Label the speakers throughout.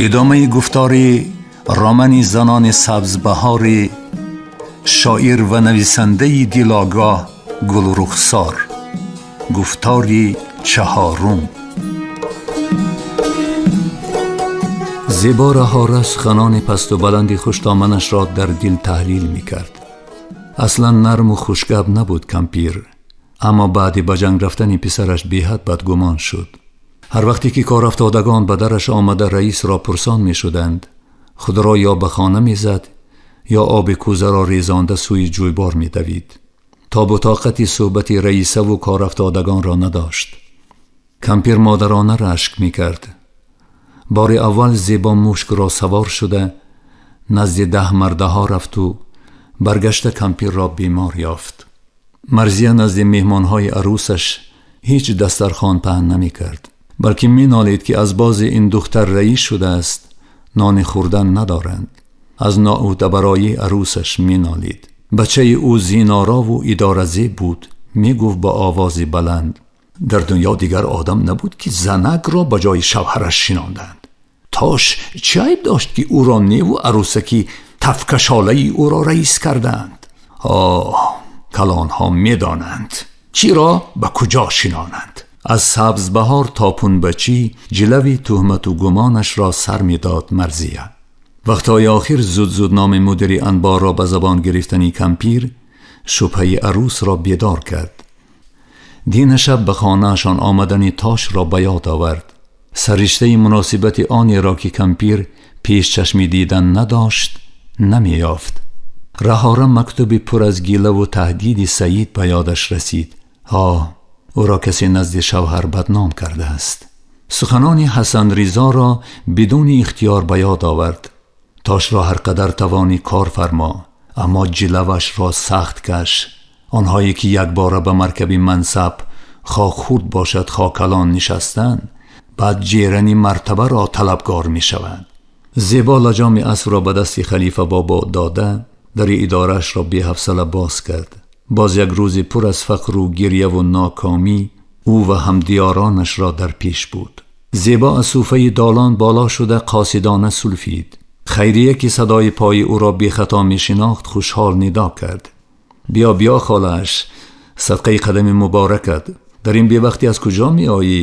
Speaker 1: Идомаи гуфтори романи занони сабзбаҳори шоир ва нависандаи дилогоҳ Гулрухсор. Гуфтори чаҳорум. Зебо раҳора суханони пасту баланди хуштоманашро дар дил таҳлил мекард. Аслан нарму хушгап набуд кампир, аммо баъди ба ҷанг рафтани писараш беҳад бадгумон шуд. Ҳар вақте ки корафтодагон ба дараш омада раисро пурсон мешуданд, худро ё ба хона мезад, ё оби кӯзаро резонда сӯи ҷӯйбор медавид. Тобу тоқати суҳбати раисаву корафтодагонро надошт. Кампир модарона рашк мекард. Бори аввал Зебо мушкро савор шуда назди 10 мардаҳо рафту баргашта кампирро бемор ёфт. Марзия назди меҳмонҳои арӯсаш ҳеҷ дастархон паҳн намекард, балки менолид, ки аз бози ин духтар раис шудааст, нони хӯрдан надоранд. Аз ноӯҳдабароии арӯсаш менолид. Бачаи ӯ зинорову идоразеб буд, мегуфт бо овози баланд: дар дунё дигар одам набуд, ки занакро ба ҷои шавҳараш шинонданд. Тош чӣ айб дошт, ки ӯро неву арӯсаки тафкашолаи ӯро раис карданд? Оҳ, калонҳо медонанд, чиро ба куҷо шинонанд. Аз сабзбаҳор то пунбачӣ ҷилави туҳмату гумонашро сар медод Марзия. Вақтҳои охир зуд-зуд номи мудири анборро ба забон гирифтани кампир шубҳаи арӯсро бедор кард. Дина шаб ба хонаашон омадани Тошро ба ёд овард. Сарриштаи муносибати онеро, ки кампир пеш чашми дидан надошт, намеёфт. Раҳора мактуби пур аз гилаву таҳдиди Саид ба ёдаш расид. Ҳо, ӯро касе назди шавҳар бадном кардааст. Суханони Ҳасанризоро бидуни ихтиёр ба ёд овард. Тошро ҳар қадар тавонӣ кор фармо, аммо ҷилавашро сахт каш. Онҳое ки якбора ба маркаби мансаб, хоҳ хурд бошад, хоҳ калон, нишастанд, баъд ҷерани мартабаро талабгор мешаванд. Зебо лаҷоми асбро ба дасти Халифа бобо дода, дари идораашро беҳавсала боз кард. Боз як рӯзи пур аз фақру гирьяву нокомӣ ӯ ва ҳамдиёронашро дар пеш буд. Зебо аз суфаи долон боло шуда қосидона сулфид. Хайрия, ки садои пои ӯро бехато мешинохт, хушҳол нидо кард: биё, биё, холааш, садқаи қадами муборакат. Дар ин бевақтӣ аз куҷо меоӣ,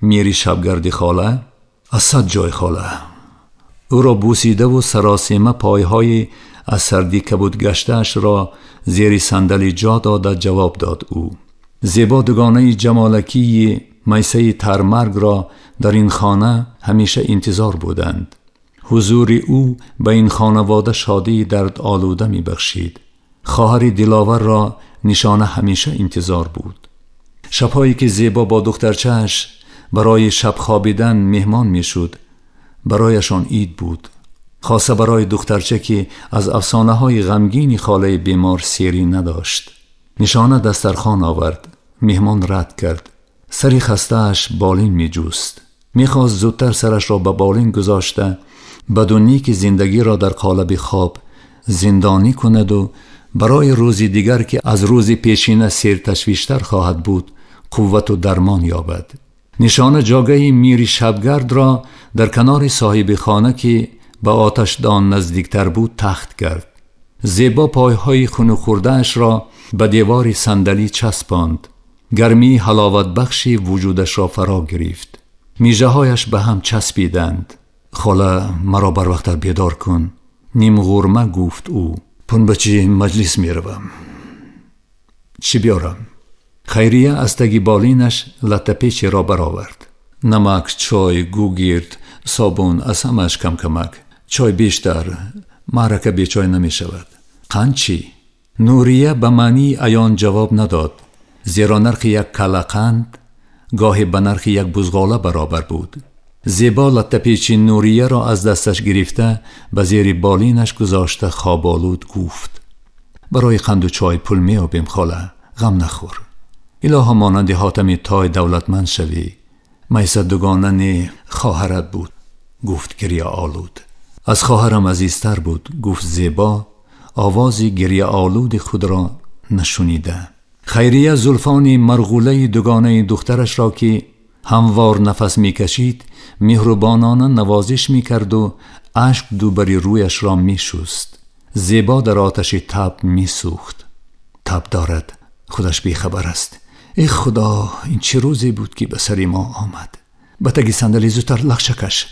Speaker 1: мири шабгарди хола? Аз сад ҷой, хола. Ӯро бусидаву саросема пойҳои аз сардӣ кабудгаштаашро зери сандали ҷо дода ҷавоб дод ӯ. Зебо дугонаи ҷамолакии майсаи тармаргро дар ин хона ҳамеша интизор буданд. Ҳузури ӯ ба ин хонавода шодии дардолуда мебахшид. Хоҳари Диловарро нишона ҳамеша интизор буд. Шабҳое ки Зебо бо духтарчааш барои шаб хобидан меҳмон мешуд, барояшон ид буд. Хоса барои духтарча, ки аз афсонаҳои ғамгини холаи бемор серӣ надошт. Нишона дастархон овард, меҳмон рад кард. Сари хастааш болин меҷуст. Мехост зудтар сарашро ба болин гузошта, баду неки зиндагиро дар қолаби хоб зиндонӣ кунаду барои рӯзи дигар, ки аз рӯзи пешина серташвиштар хоҳад буд, қуввату дармон ёбад. Нишона ҷогаи мири шабгардро дар канори соҳиби хона, ки ба оташдон наздиктар буд, тахт кард. Зебо пойҳои хунукхӯрдаашро ба девори сандалӣ часпонд. Гармии ҳаловатбахши вуҷудашро фаро гирифт. Мижаҳояш ба ҳам часпиданд. Хола, маро барвақттар бедор кун, нимғурма гуфт ӯ. Пунбачи маҷлис меравам. Чӣ биёрам? Хайрия аз таги болинаш латтапечеро баровард. Намак, чой, гугирд, собун, аз ҳамааш камкамак. Чой бештар, маърака бечой намешавад. Қанд чӣ? Нурия ба маънии аён ҷавоб надод, зеро нархи як кала қанд гоҳе ба нархи як бузғола баробар буд. Зебо латтапечи Нурияро аз дасташ гирифта ба зери болинаш гузошта хоболуд гуфт: барои қанду чой пул меёбем, хола, ғам нахӯр. Илоҳо, монанди Ҳотами Той давлатманд шавӣ. Майса дугона не, хоҳарат буд, гуфт гирьяолуд. Аз хоҳарам азизтар буд, гуфт Зебо, овози гирьяолуди худро нашунида. Хайрия зулфони марғулаи дугонаи духтарашро, ки Ҳамвор нафас мекашид, меҳрубонона навозиш мекарду ашк дубари рӯяшро мешуст. Зебо дар оташи таб месӯхт. Таб дорад, худаш бехабар аст. Э Худо, ин чӣ рӯзе буд, ки ба сари мо омад? Ба таги сандалӣ зудтар лахшакаш,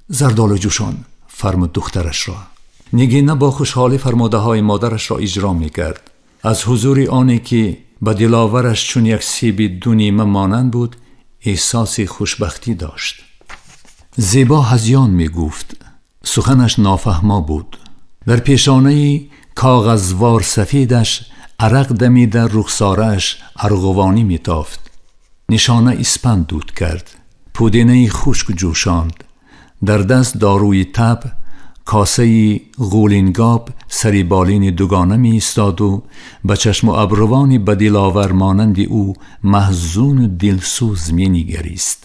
Speaker 1: зардолу ҷӯшон, фармуд духтарашро. Нигина бо хушҳолӣ фармудаҳои модарашро иҷро мекард. Аз ҳузури оне, ки ба Диловараш чун як себи дунима монанд буд, эҳсоси хушбахтӣ дошт. Зебо ҳазён мегуфт, суханаш нофаҳмо буд. Дар пешонаи коғазвор сафедаш арақ дамида, рухсорааш арғувонӣ метофт. Нишона испанд дуд кард, пудинаи хушк ҷӯшонд. Дар даст доруи таб, косаи ғӯлингоб сари болини дугона меистоду ба чашму абрувони ба Диловар монанди ӯ маҳзуну дилсӯз менигарист.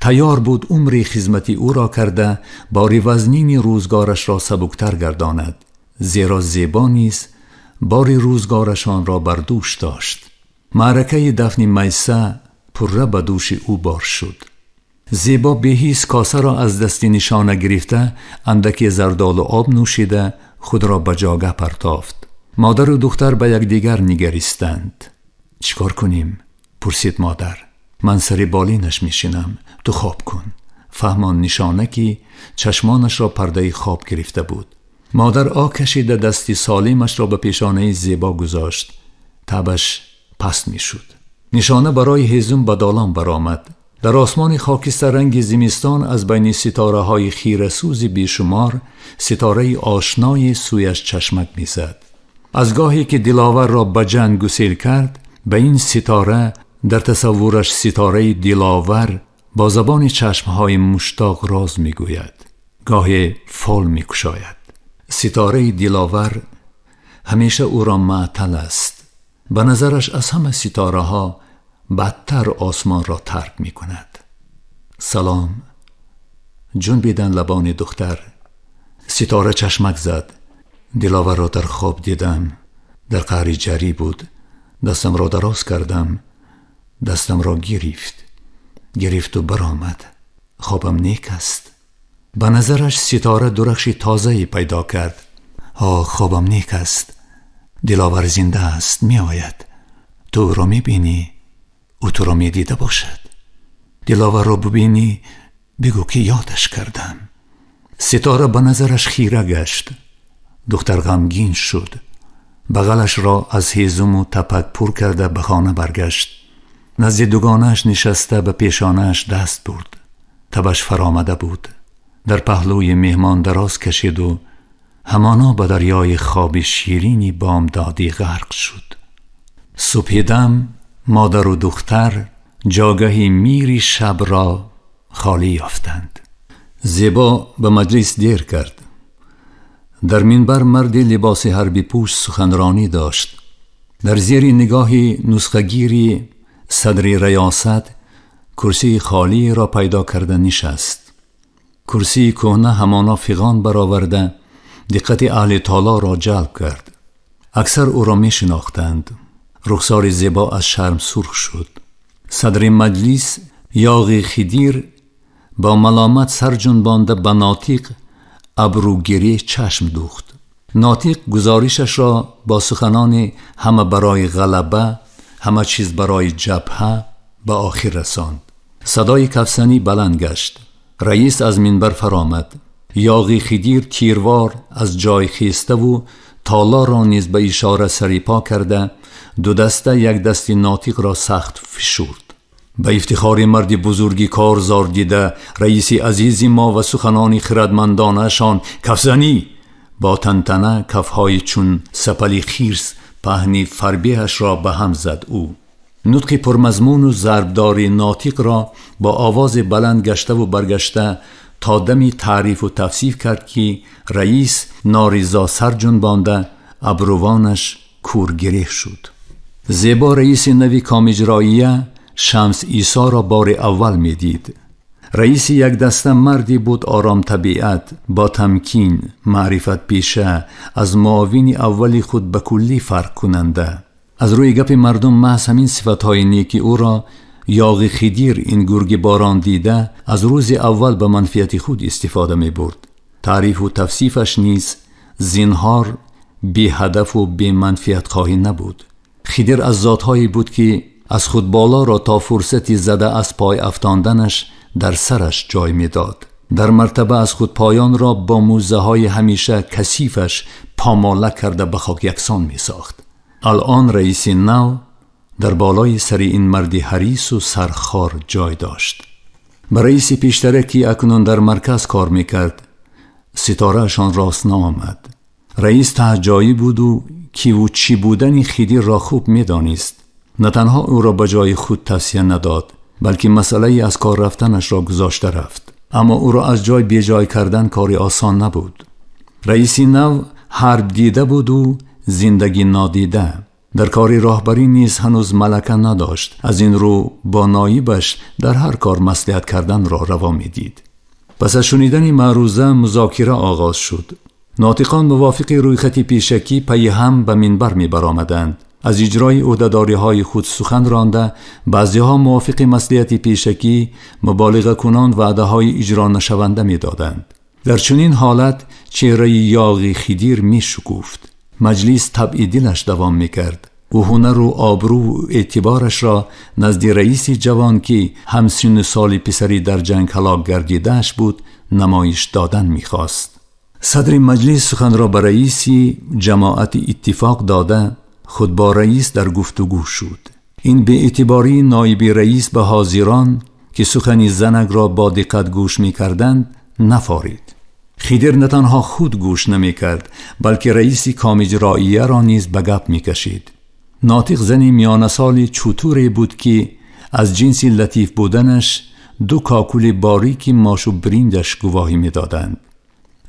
Speaker 1: Тайёр буд умри хизмати ӯро карда, бори вазнини рӯзгорашро сабуктар гардонад, зеро Зебо низ бори рӯзгорашонро бар дӯш дошт. Маъракаи дафни Майса пурра ба дӯши ӯ бор шуд. Зебо беҳис косаро аз дасти Нишона гирифта, андаке зардолу об нӯшида, худро ба ҷогаҳ партофт. Модару духтар ба якдигар нигаристанд. Чӣ кор кунем? Пурсид модар. Ман сари болинаш мешинам, ту хоб кун, фаҳмон Нишона, ки чашмонашро пардаи хоб гирифта буд. Модар о кашида, дасти солимашро ба пешонаи Зебо гузошт. Табаш паст мешуд. Нишона барои ҳезум ба долон баромад. Дар осмони хокистарранги зимистон аз байни ситораҳои хирасӯзи бешумор ситораи ошное сӯяш чашмак мезад. Аз гоҳе ки Диловарро ба ҷанг гусел кард, ба ин ситора, дар тасаввураш ситораи Диловар бо забони чашмҳои муштоқ роз мегӯяд, гоҳе фол мекушояд. Ситораи Диловар ҳамеша ӯро маътал аст. Ба назараш аз ҳама ситораҳо бадтар осмонро тарк мекунад. Салом, ҷунбидан лабони духтар. Ситора чашмак зад. Диловарро дар хоб дидам. Дар қаъри ҷарӣ буд. Дастамро дароз кардам, дастамро гирифт, гирифту баромад. Хобам нек аст. Ба назараш ситора дурахши тозае пайдо кард. Ҳо, хобам нек аст. Диловар зинда аст, меояд. Ту ӯро мебинӣ, ӯ туро медида бошад. Диловарро бубинӣ, бигӯ, ки ёдаш кардам. Ситора ба назараш хира гашт. Духтар ғамгин шуд. Бағалашро аз ҳезуму тапак пур карда, ба хона баргашт. Назди дугонааш нишаста, ба пешонааш даст бурд. Табаш фаромада буд. Дар паҳлӯи меҳмон дароз кашиду ҳамоно ба дарёи хоби ширини бомдодӣ ғарқ шуд. Субҳидам модару духтар ҷогаҳи мири шабро холӣ ёфтанд. Зебо ба маҷлис дер кард. Дар минбар марди либоси ҳарбипӯш суханронӣ дошт. Дар зери нигоҳи нусхагири садри раёсат курсии холиеро пайдо карда нишаст. Курсии кӯҳна ҳамоно фиғон бароварда, диққати аҳли толорро ҷалб кард. Аксар ӯро мешинохтанд. Рухсори Зебо аз шарм сурх шуд. Садри маҷлис Ёғи Хидир бо маломат сар ҷунбонда, ба нотиқ абрӯгирӣ чашм дӯхт. Нотиқ гузоришашро бо суханони «ҳама барои ғалаба, ҳама чиз барои ҷабҳа» ба охир расонд. Садои кафзанӣ баланд гашт. Раис аз минбар фаромад. Ёғи Хидир тирвор аз ҷой хеставу толорро низ ба ишора сарипо карда, дудаста як дасти нотиқро сахт фишурд. Ба ифтихори марди бузурги корзор дида, раиси азизи мо ва суханони хирадмандонаашон кафзанӣ! Бо тантана кафҳои чун сапали хирс паҳни фарбеҳашро ба ҳам зад ӯ. Нутқи пурмазмуну зарбдори нотиқро бо овози баланд гаштаву баргашта то дами таърифу тавсиф кард, ки раис норизо сар ҷунбонда, абрувонаш кӯргиреҳ шуд. Зебо раиси нави Комиҷроия Шамс Исоро бори аввал медид. Раиси якдаста марде буд оромтабиат, бо тамкин, маърифатпеша, аз муовини аввали худ ба куллӣ фарқкунанда. Аз рӯи гапи мардум, маҳз ҳамин сифатҳои неки ӯро Яғи Хидир, ин гурги борон дида, аз рӯзи аввал ба манфиати худ истифода мебурд. Таърифу тавсифаш низ зинҳор беҳадафу беманфиатхоҳӣ набуд. Хидир аз зотҳое буд, ки аз худ болоро то фурсати зада аз пой афтонданаш дар сараш ҷой медод. Дар мартаба аз худ поёнро бо мӯзаҳои ҳамеша касифаш помола карда ба хок яксон месохт. Алон раиси нав дар болои сари ин марди ҳарису сархор ҷой дошт. Ба раиси пештара, ки акнун дар марказ кор мекард, ситораашон рост наомад. Раис таҳҷоӣ буду киву чӣ будани Хидирро хуб медонист. На танҳо ӯро ба ҷои худ тавсия надод, балки масъалаи аз кор рафтанашро гузошта рафт. Аммо ӯро аз ҷой беҷой кардан кори осон набуд. Раиси нав ҳарб дида буду зиндагӣ нодида. Дар кори роҳбарӣ низ ҳанӯз малака надошт. Аз ин рӯ бо ноибаш дар ҳар кор маслиҳат карданро раво медид. Пас аз шунидани маъруза музокира оғоз шуд. Нотиқон мувофиқи рӯйхати пешакӣ пайи ҳам ба минбар мебаромаданд. Аз иҷрои ӯҳдадориҳои худ сухан ронда, баъзеҳо мувофиқи маслиҳати пешакӣ муболиғакунон ваъдаҳои иҷро нашаванда медоданд. Дар чунин ҳолат чеҳраи Яғи Хидир мешукуфт. Маҷлис табъи дилаш давом мекард. Ӯ ҳунару обрӯву эътиборашро назди раиси ҷавон, ки ҳамсину соли писари дар ҷанг ҳалок гардидааш буд, намоиш додан мехост. Садри маҷлис суханро ба раиси ҷамоати иттифоқ дода, худ бо раис дар гуфтугӯ шуд. Ин беэътибории ноиби раис ба ҳозирон, ки сухани занакро бо диққат гӯш мекарданд, нафорид. Хидир на танҳо худ гӯш намекард, балки раиси комиҷроияро низ ба гап мекашид. Нотиқ зани миёнасоли чутуре буд, ки аз ҷинси латиф буданаш ду кокули борики мошу биринҷаш гувоҳӣ медоданд.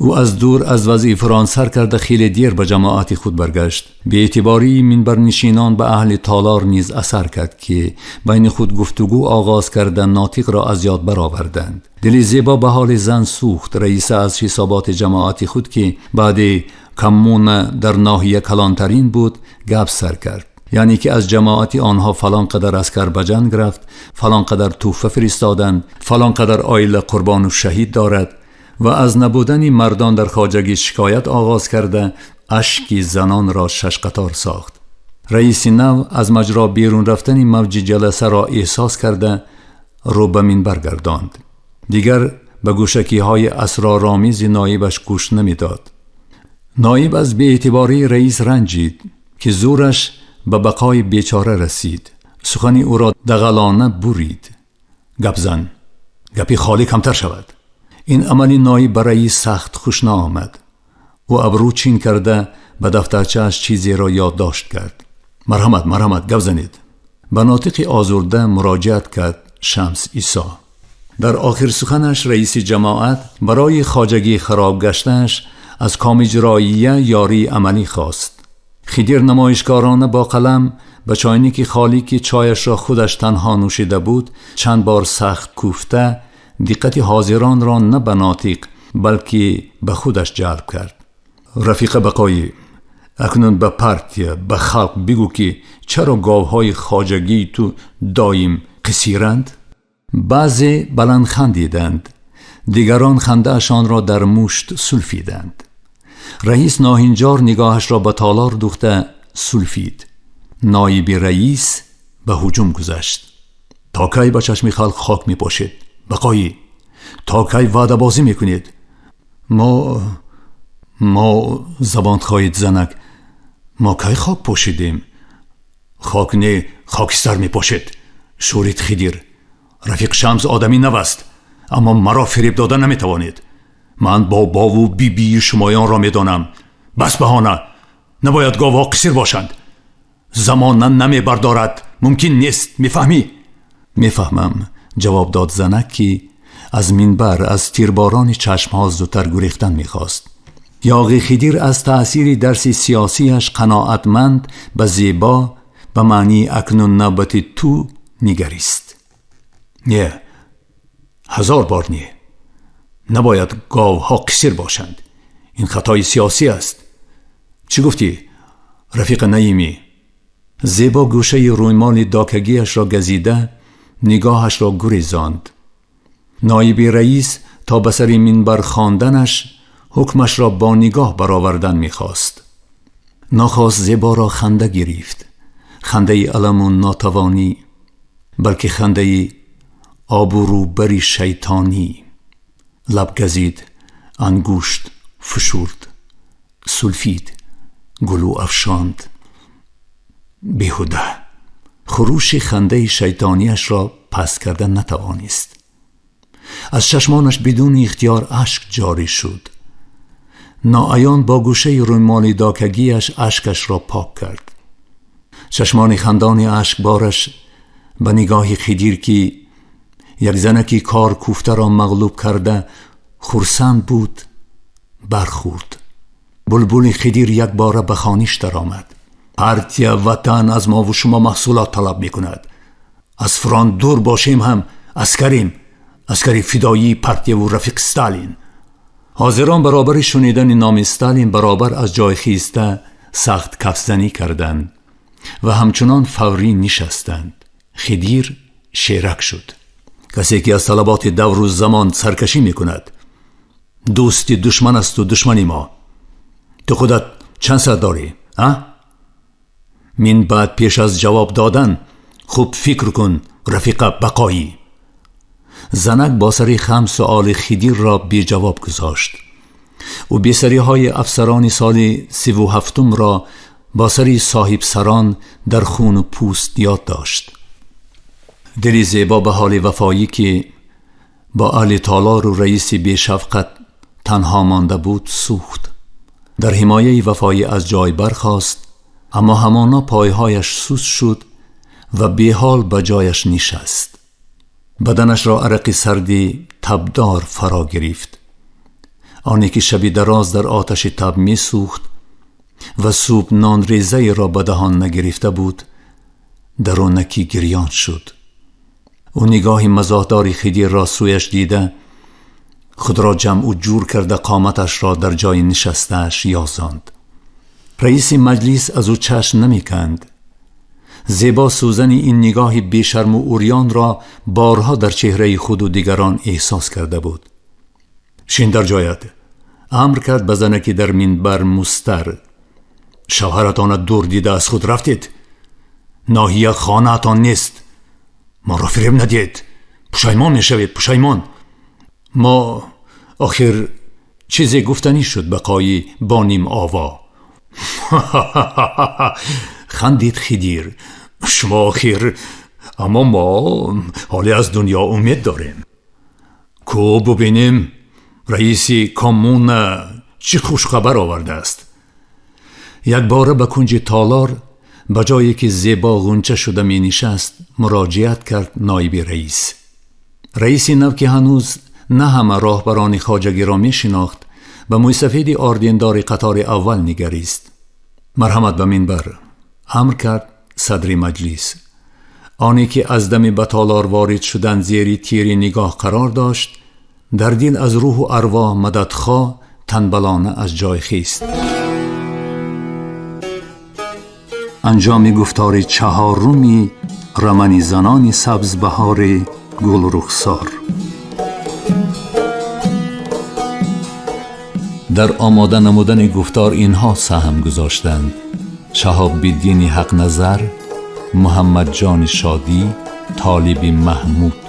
Speaker 1: Ӯ аз дур аз вазъи фурон сар карда хеле дер ба ҷамоати худ баргашт. Беэътибории минбарнишинон ба аҳли толор низ асар кард, ки байни худ гуфтугӯ оғоз карда нотиқро аз ёд бароварданд. Дили Зебо ба ҳоли зан сӯхт. Раиса аз ҳисоботи ҷамоати худ, ки баъди коммуна дар ноҳия калонтарин буд, гап сар кард. Яъне ки аз ҷамоати онҳо фалон қадар аскар ба ҷанг рафт, фалон қадар тӯҳфа фиристоданд, фалон қадар оила қурбону шаҳид дорад ва аз набудани мардон дар хоҷагӣ шикоят оғоз карда, ашки занонро шашқатор сохт. Раиси нав аз маҷро берун рафтани мавҷи ҷаласаро эҳсос карда, рӯ ба минбар гардонд. Дигар ба гӯшакиҳои асроромези ноибаш гӯш намедод. Ноиб аз беэътибории раис ранҷид, ки зӯраш ба бақои бечора расид. Сухани ӯро дағалона бурид. Гап зан, гапи холӣ камтар шавад. Ин амали ноиб ба раис сахт хуш наомад. Ӯ абрӯ чин карда ба дафтарчааш чизеро ёддошт кард. Марҳамат, марҳамат, гап занед, ба нотиқи озурда муроҷиат кард Шамс Исо. Дар охир суханаш раиси ҷамоат барои хоҷагии хароб гаштааш аз комиҷроия ёрии амалӣ хост. Хидир намоишкорона бо қалам ба чойники холӣ, ки чояшро худаш танҳо нӯшида буд, чанд бор сахт кӯфта, диққати ҳозиронро на ба нотиқ, балки ба худаш ҷалб кард. Рафиқа Бақоӣ, акнун ба партия, ба халқ бигӯ, ки чаро говҳои хоҷагии ту доим қисиранд. Баъзе баланд хандиданд, дигарон хандаашонро дар мушт сулфиданд. Раис ноҳинҷор нигоҳашро ба толор духта сулфид. Ноиби раис ба ҳуҷум гузашт. То кай ба чашми халқ хок мепошед, Бақоӣ? То кай ваъдабозӣ мекунед? Мо, забон хоҳид занак, мо кай хок пошидем? Хок не, хокистар мепошед, шӯрид Хидир. Рафиқ Шамс одами нав аст, аммо маро фиреб дода наметавонед. Ман бобову бибии шумоёнро медонам. Бас баҳона! Набояд говҳо қисир бошанд. Замона намебардорад, мумкин нест, мефаҳмӣ? Мефаҳмам, ҷавоб дод занак, ки аз минбар аз тирборони чашмҳо зудтар гурехтан мехост. Яғи Хидир аз таъсири дарси сиёсияш қаноатманд ба Зебо ба маънии акнун навбати ту нигарист. Не, ҳазор бор не, набояд говҳо қисир бошанд. Ин хатои сиёсӣ аст. Чӣ гуфтӣ, рафиқа Наимӣ? Зебо гӯшаи рӯймоли докагиашро газида нигоҳашро гурезонд. Ноиби раис то ба сари минбар хонданаш ҳукмашро бо нигоҳ баровардан мехост. Нохост Зеборо ханда гирифт. Хандаи аламу нотавонӣ, балки хандаи обрӯбари шайтонӣ. Лаб газид, ангушт фишурд, сулфид, гулӯ афшонд. Беҳуда хурӯши хандаи шайтониашро паст карда натавонист. Аз чашмонаш бидуни ихтиёр ашк ҷорӣ шуд. Ноаён бо гӯшаи рӯмоли докагиаш ашкашро пок кард. Чашмони хандони ашкбораш ба нигоҳи Хидир, ки як занаки кор кӯфтаро мағлуб карда хурсанд буд, бархӯрд. Булбули Хидир якбора ба хониш даромад. Партия ватан аз мову шумо маҳсулот талаб мекунад. Аз фронт дур бошем ҳам аскарем, аскари фидоии партияву рафиқ Сталин. Ҳозирон баробари шунидани номи Сталин баробар аз ҷой хиста сахт кафзанӣ карданд ва ҳамчунон фаврӣ нишастанд. Хидир шерак шуд. Касе ки аз талаботи давру замон саркашӣ мекунад, дӯсти душман асту душмани мо. Ту худат чанд сар дорӣ, а? Мин баъд пеш аз ҷавоб додан хуб фикр кун, рафиқа Бақоӣ. Занак бо сари хам суоли Хидирро беҷавоб гузошт. Ӯ бесариҳои афсарони соли 37-умро бо сари соҳибсарон дар хуну пӯст ёд дошт. Дили Зебо ба ҳоли Вафоӣ, ки бо аҳли толору раиси бешафқат танҳо монда буд, сӯхт. Дар ҳимояи Вафоӣ аз ҷой бархост, аммо ҳамоно пойҳояш суст шуд ва беҳол ба ҷояш нишаст. Баданашро арақи сарди табдор фаро гирифт. Оне ки шаби дароз дар оташи таб месӯхт ва субҳ нонрезаеро ба даҳон нагирифта буд, дарунакӣ гирён шуд. Ӯ нигоҳи мазоҳдори Хидирро сӯяш дида, худро ҷамъу ҷур карда, қоматашро дар ҷои нишастааш ёзонд. Раиси маҷлис аз ӯ чашм намеканд. Зебо сӯзани ин нигоҳи бешарму урёнро борҳо дар чеҳраи худу дигарон эҳсос карда буд. Шин дар ҷоят, амр кард ба занаки дар минбар мустар. Шавҳаратона дур дида аз худ рафтед. Ноҳия хонаатон нест. Моро фиреб надиҳед, пушаймон мешавед, пушаймон. Мо охир чизе гуфтанӣ шуд Бақоӣ бо ним ово. Хандид Хидир. Шумо охир, аммо мо ҳоле аз дунё умед дорем. Ку бубинем, раиси коммуна чӣ хушхабар овардааст. Якбора ба кунҷи толор, ба ҷое ки Зебо ғунча шуда менишаст, муроҷиат кард ноиби раис. Раиси нав, ки ҳанӯз на ҳама роҳбарони хоҷагиро мешинохт, ба мӯйсафеди ордендори қатори аввал нигарист. Марҳамат ба минбар, амр кард садри маҷлис. Оне ки аз дами ба толор ворид шудан зери тири нигоҳ қарор дошт, дар дил аз рӯҳу арвоҳ мададхоҳ танбалона аз ҷой хист. Анҷоми гуфтори чаҳоруми романи занони сабзбаҳори Гулрухсор. Дар омода намудани гуфтор инҳо саҳм гузоштанд: Шаҳобиддини Ҳақназар, Муҳаммадҷони Шодӣ, Толиби Маҳмуд.